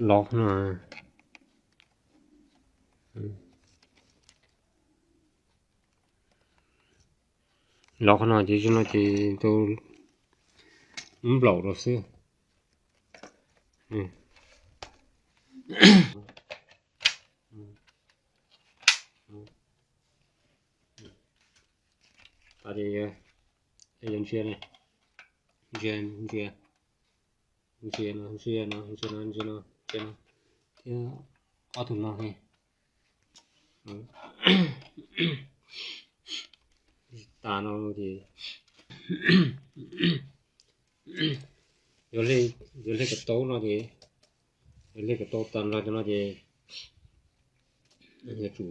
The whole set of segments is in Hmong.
Los no, los qhov no ces zoo no ces tau nplaum rau xwb. Ces yog ntsia ne, ntsia, ntsia, ntsia no, ntsia no, ntsia no, ntsia no, ntsia no, thiab ob tug no ne. Tas no ces yuav hle, yuav hle kom tau no ces, yuav hle kom tau tas nrho cov no ces yuav tsum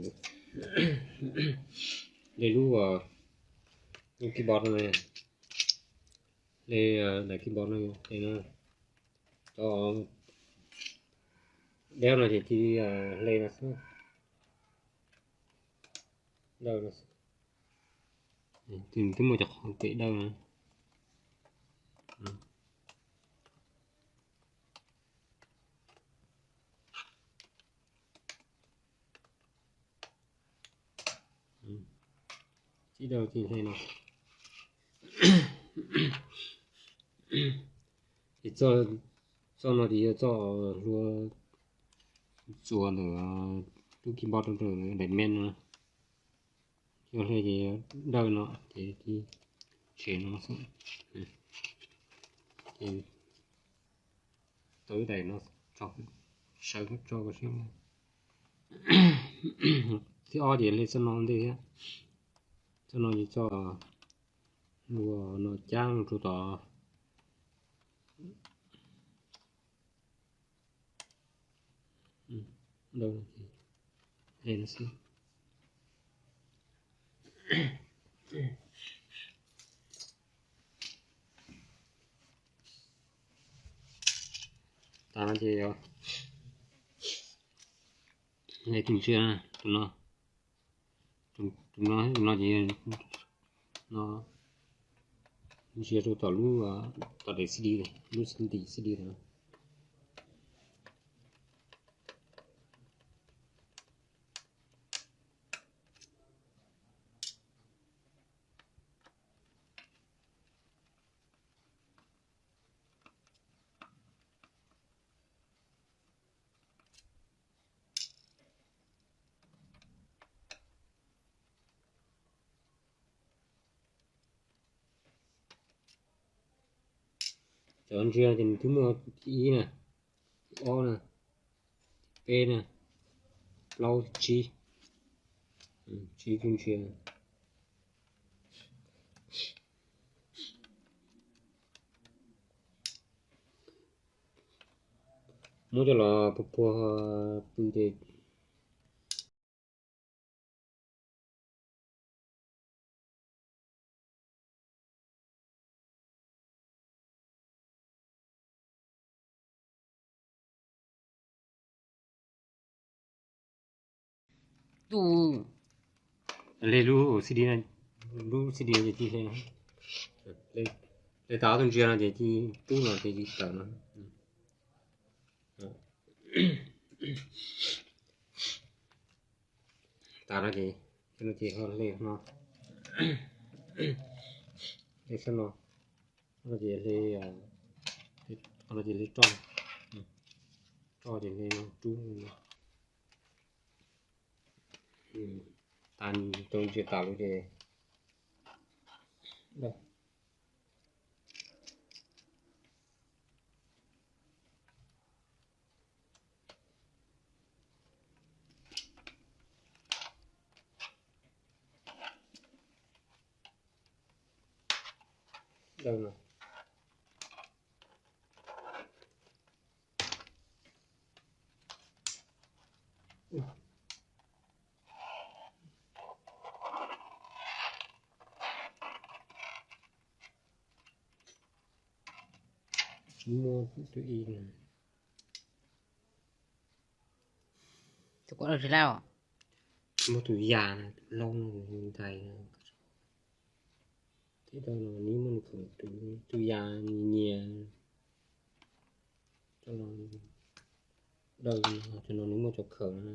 hle lub, lub keyboard no, hle daim keyboard no, hle no, cov dawb no ces cia li hle no xwb. Dawb no xwb. Twb muaj cov qhov pem dawb no. Tib dawb ces hle no. Ces txoj no ces yog txoj hlua txuas ntawm lub keyboard rau daim men no. Yog hle ces dawb no ces tshem no xwb. Ces tau ib daim no, sawv tso kom sib. Thib ob ces hle txoj no ua ntej thiab. Txoj no ces txoj hlua no cab mus rau tom dawb no xwb. Tas no ces yog hle tus ntsia, tus no, tus no, tus no ces no ntsia rau tom lub, tom daim C D, lub ntim C D no. Cov ntsia ces nws twb muaj ib na, ob na, peb na, plaub, tsib, tsib tus ntsia. Muab coj los puag puag pw ces Tus, hle lub C D, lub C D ces cia li hle, hle tas ob tug ntsia no ces cia li rub no ces cia li tawm no. Tas no ces, no ces ho hle no, hle sab no, no ces hle, no ces hle roj, roj ces hle no rub. Tas tau ntsia tas lawm ces Tsis muaj tus ib, tus kuv tsis lauj, muaj tus yas no, tus laub no ntais no, thiab tau no nws muaj nws khoom tus, tus yas nyias nyias, tau no Daws, cov no nws muaj cov khaws na,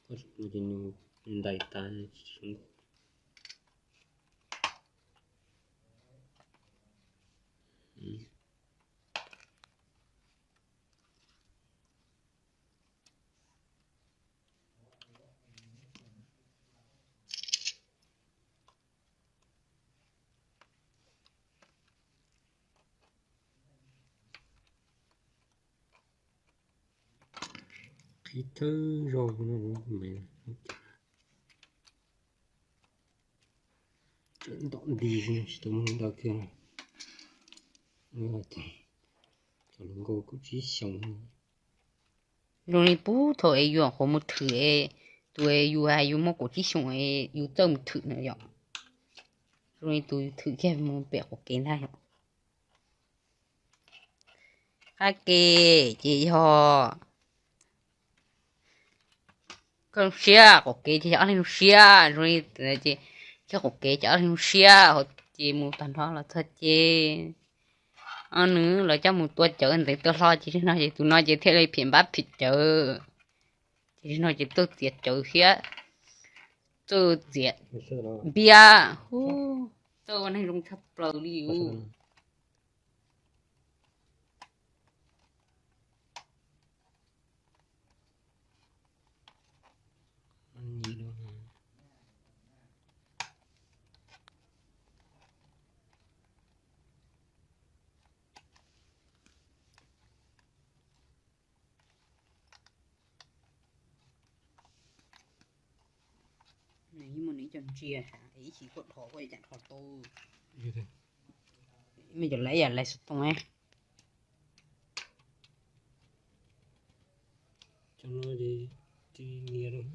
ces nws ntais tas. Qhib thawj zaug no me, tsawm ntom nti tsis tau muaj daws kiag. Cov hluas nkauj kaum tsib xyoos. Zoo li puag thaum es yus nyuam qhuav mus thwm es tus es yus hais yus muaj kaum tsib xyoos es yus txawj mus thwm na yom. Zoo li tus thwm kiag mus pem qaum kev ntag yom. Qab ke ces yog koj zoo siab, qaum kev ces yog ob leeg zoo siab, zoo li ces kiag qaum kev ces ob leeg zoo siab, ces mus tag nrho los txog ces ob nws los coj mus tua cawv ntxeev tua hlo ces no ces tus no ces thiaj li phim npab phim cawv. Ces no ces tuaj txiav cawv thiab tuaj txiav npiab, tuaj ua neeg zoo tshaj plaws li. Nws yeej muaj nws ib co ntsia, ib chim koj dhos koj yeej dhos tau. Mej cov laiv yam laiv xov tooj. Cov no ces cia li nias rau.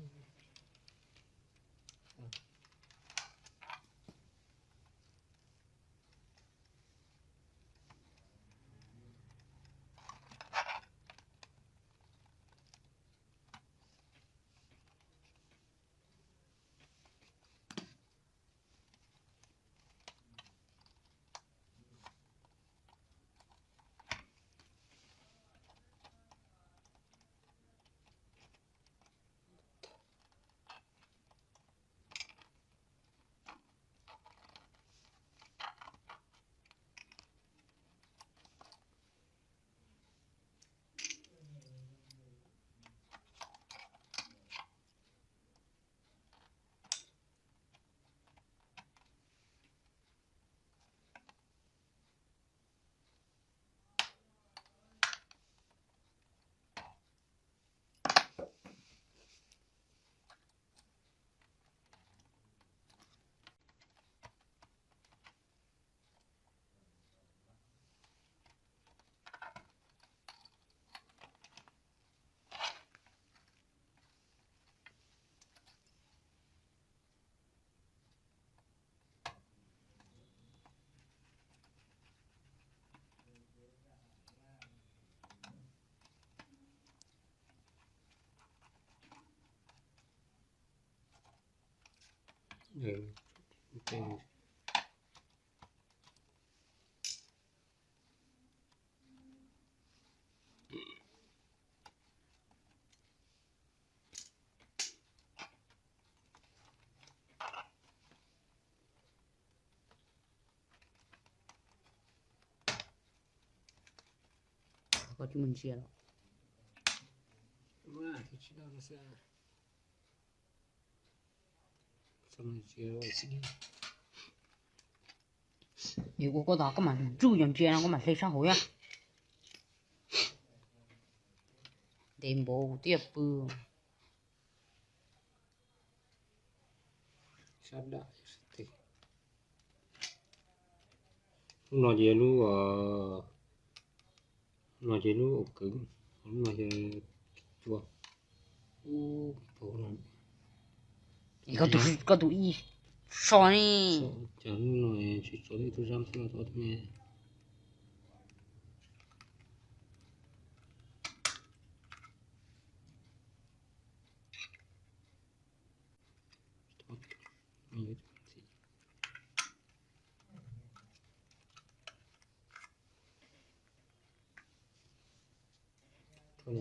Koj tsis mus ntsia los? Yus ua koj tog koj mam ntsuj cov ntsia no koj mam hle sab hauv thiab. Ntev npaum kuv twb yuav pw. Lub no ces lub, no ces lub ua kwv, lub no ces cua. Koj tus ib so ne. Cas lub no tsis tso ib tug zab xwb los tau tus me. Pog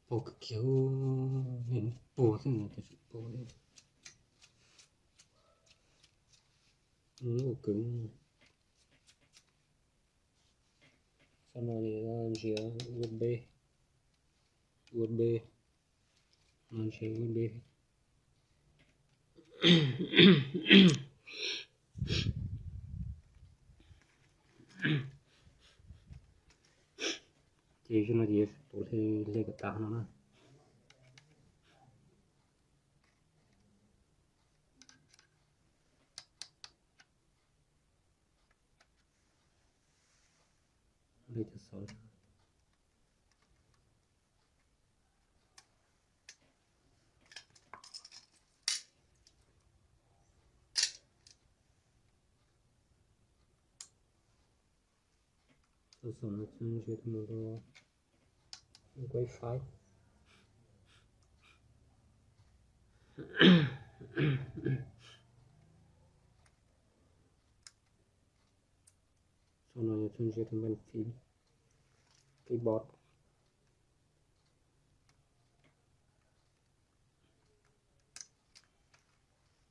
kawg kiag, niag puag xwb no tab sis pog ua kawg. Xab no ntshiav U S B, U S B, no ntshiav U S B. Ces xab no ces yuav tsum hle kom tas no na. Hle cov xauv. Tus xauv no txhob ntsia tus mus rau wifi. Xauv no yog txhob ntsia tus bàn phím, keyboard.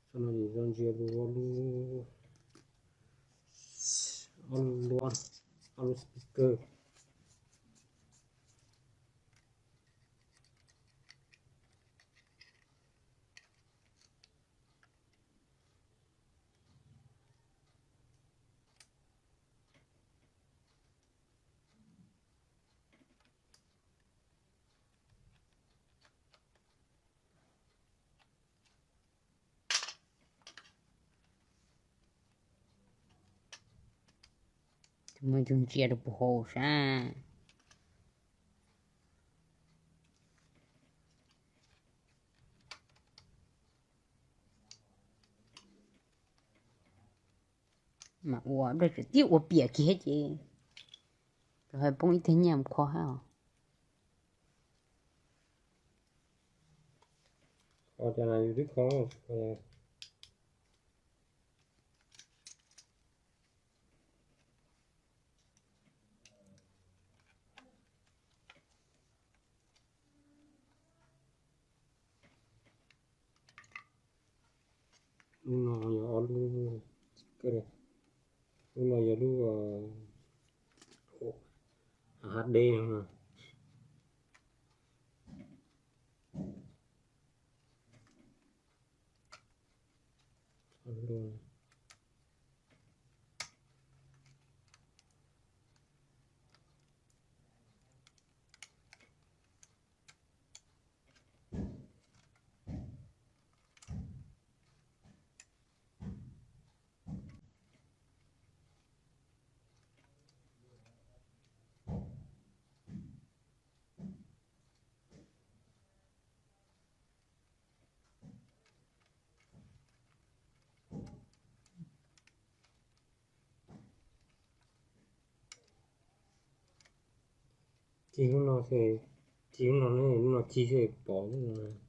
Xauv no ces txhob ntsia tus ob lub, ob lub, ob lub speaker. Tus muaj tus ntsia rau puag hauv sab. Mas ua dab tsi tib ua piam kiag ces rov hais poob ib teg nyiaj mus kho hab os. Kho cas na, yus twb kho. Lub no yog ob lub, lub no yog lub H D no. Cig lub no, cig lub no ne, lub no cig xwb pom lub no.